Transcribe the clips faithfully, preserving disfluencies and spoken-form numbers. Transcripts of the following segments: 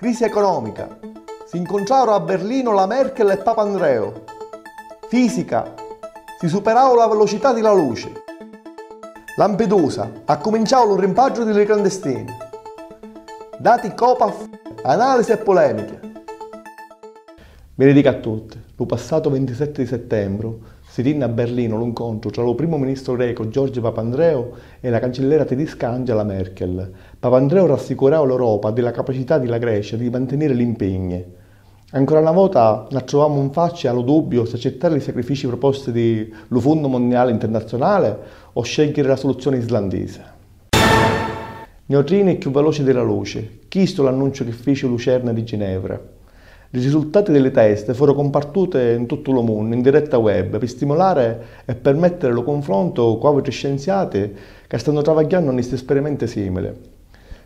Crisi economica. Si 'ncuntraru a Berlinu la Merkel e Papandreu. Fisica. Si superau la velocità di la luci. Lampidusa. Accuminciau lu rimpaddru di li clandestini. Dati Copaf. Analisi e pulemichi. Benedica a tutti. Lu passatu vintisette di settembru si tinni a Berlinu lu 'ncontru tra lu primu ministru grecu Giorgi Papandreu e la cancillera tedisca Angela Merkel. Papandreu rassicurau l'Europa di la capacità di la Grecia di mantiniri l'impigni. Ancora na vota n'attruvamu 'nfacci a lu dubbiu s'accittari li sacrifici proposti di lu Fundu Munniali Ntirnazziunali o scegghieri la suluzioni islandisi. Niutrini cchiù veloci di la luci, chistu l'annunciu chi fici lu Cern di Ginevra. Li risultati di li test furu cumpartuti 'n tuttu lu munnu in diretta web pi stimulari e permettiri lu cunfrontu cu autri scienziati ca stannu travagghiannu nni sti spirimenti simili.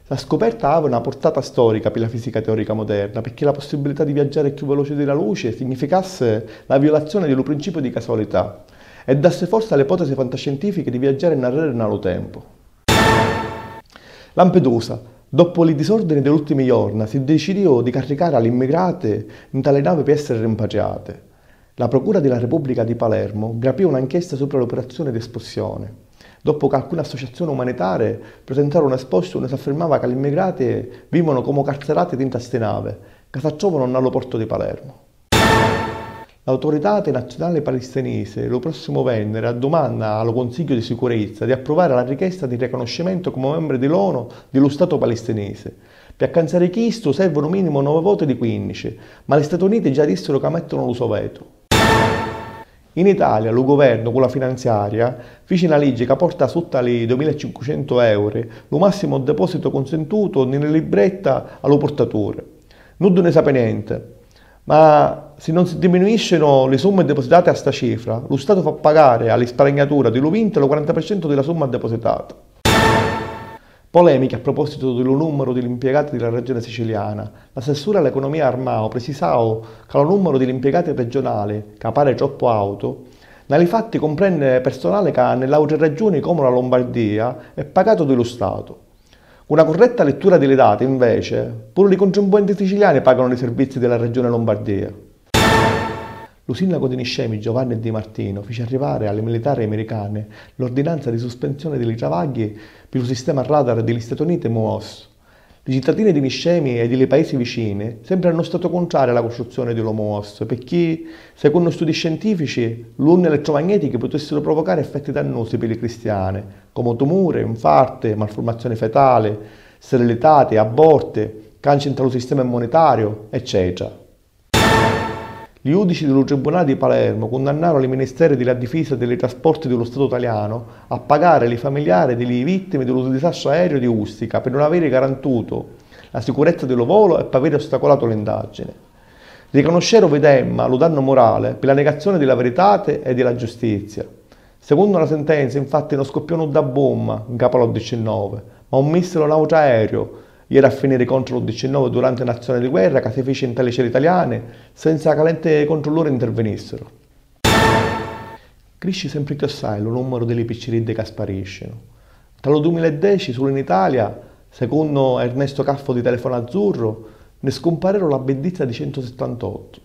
Sta scuperta havi na purtata storica pi la fisica teorica muderna, picchì la pussibbilità di viaggiari cchiù veloci di la luci significassi la viulazzioni di lu principiu di casualità e dassi forza a l'ipotesi fantascientifichi di viaggiari nnarreri nna lu tempu. Lampidusa. Doppu li disordini di l'ultimi jorna, si dicidìu di carricari a l'immigrati nta li navi pi essiri rimpatriati. La Procura di la Repubblica di Palermo grapìu na 'nchiesta supra l'operazioni di espulsioni, doppu ca alcuni associazioni umanitari prisentaru un espostu unni s'affirmava ca l'immigrati vivunu comu carzirati dintra sti navi ca s'attròvanu nna lu portu di Palermo. L'Auturitati Nazziunali Palistinisi lu pròssimu vènniri addumanda a lu Cunsigghiu di Sicurizza di appruvari la richiesta di ricanuscimentu comu membri di l'onu di lu Statu palistinisi. Pi accanzari chistu servunu mìnimu novi voti di quìnnici, ma li Stati Uniti già dìssiru ca mèttunu lu so vetu. In Italia lu guvernu cu la finanziaria fici na liggi ca porta sutta li duimila e cincucentu euri lu màssimu depòsitu cunsintutu nni li libbretta a lu purtaturi. Nuddu nni sapi nenti. Ma si non si diminuiscinu li summi depositati a sta cifra, lu Statu fa pagari a li sparagnatura di lu vinti lu quaranta per centu di la summa depositata. Polèmichi a propositu di lu nùmmaru di l'impiegati di la Regioni Siciliana. L'assessuri a l'ecunumia Armao prisisau ca lu nùmmaru di l'impiegati regionali, ca pari troppu àutu, nna li fatti cumprenni persunali ca nni l'àutri regioni comu la Lombardia è pagatu di lu Statu. Cu na curretta littura di li dati, inveci, puru li cuntribuenti siciliani pàganu li sirvizzi di la Regioni Lombardia. Lu sìnnacu di Niscemi Giovanni Di Martino fici arrivari a li militari miricani l'ordinanza di suspensioni di li travagghi pi lu sistema radar di li Stati Uniti MUOS. Li cittadini di Niscemi e di li paisi vicini sempri hannu statu cuntrari a la custruzzioni di lu MUOS picchì, secunnu studi scientìfici, l'unni elettromagnètichi putìssiru pruvucari effetti dannusi pi li cristiani, comu tumuri, nfarti, malfurmazzioni fetali, sterilitati, aborti, cànciri ntra lu sistema immunitariu, eccètera. Li judici di lu Tribunali di Palermu cunnannaru li Ministeri di la Difisa e di li Trasporti di lu Statu talianu a pagari li familiari di li vìttimi di lu disastru aeriu di Ustica pi nun aviri garantutu la sicurezza di lu volu e p'aviri ostaculatu l'indàggini. Ricanusceru videmma lu dannu murali pi la negazzioni di la viritati e di la giustizia. Secunnu la sentenza, infatti, non scuppiò nudda bumma 'n capu a lu diciannovi, ma un missile o n'àutru aeriu jeri a finiri contru lu diciannovi duranti n'azzioni di guerra ca si fici nta li celi taliani, senza ca l'enti cuntrulluri intervinìssiru. Crisci sempri chiossai lu nùmmaru di li picciriddi ca sparìscinu. Nta lu dumila e deci, sulu in Italia, secunnu Ernesto Caffo di Telefonu Azzurru, nni scumpareru la biddizza di centusittantottu.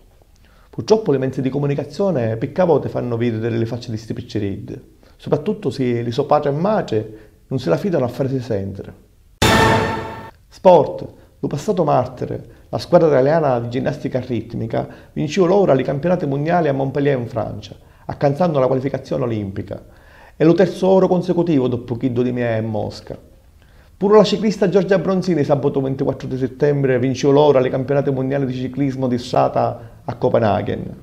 Purtroppu li mezi di cumunicazioni picca voti fannu vìdiri li facci di sti picciriddi, soprattuttu si li so patri e matri nun si la fìdanu a farisi sèntiri. Sport. Lu passatu màrtiri, la squadra taliana di ginnàstica rìtmica vincìu l'oru a li Campionati Munniali a Montpellier in Francia, accanzannu la qualificazzioni olìmpica. È lu terzu oru cunsicutivu doppu chiddu di Miehe e Mosca. Puru la ciclista Giorgia Bronzini sàbatu vintiquattru di sittembri vincìu l'oru a li Campionati Munniali di Ciclismu di Strata a Copenaghen.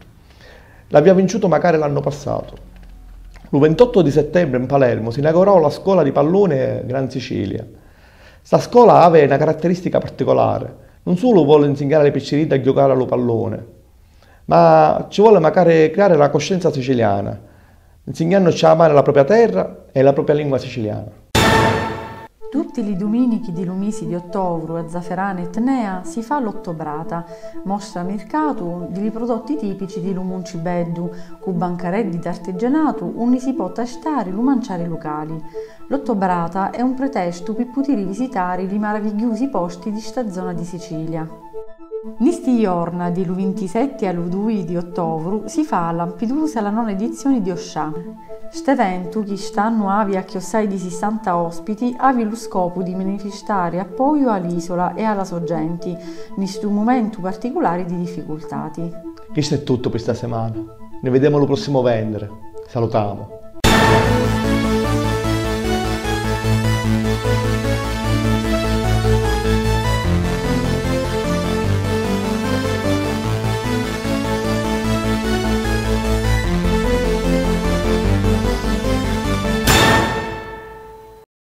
L'avìa vinciutu macari l'annu passatu. Lu vintottu di sittembri 'n Palermu si inaugurau la scola di palluni Gran Sicilia. Sta scola havi na carattirìstica particulari, nun sulu voli nsignari a li picciriddi a ghiucari a lu palluni, ma ci voli macari criari la cuscenza siciliana, nsignannuci a amari la propia terra e la propia lingua siciliana. Tutti li dumìnichi di lu misi di ottovru a Zaferana Etnea si fa l'Ottobrata, mostra-mircatu di li prodotti tìpici di lu Muncibeddu, cu bancareddi d'artigianatu unni si pò tastari lu manciari lucali. L'Ottobrata è un pretestu pi putiri visitari li maravigghiusi posti di sta zona di Sicilia. Nni sti jorna, di lu vintisetti a lu dui di ottovru, si fa a Lampidusa la nona edizioni di Oscià. St'eventu, chi st'annu havi acchiossai di sissanta ospiti, havi lu scopu di manifistari appoju a l'isula e a la so genti, nni stu mumentu particulari di difficultati. Chistu è tuttu pi sta simana. Ni videmu lu prossimu venniri. Salutamu.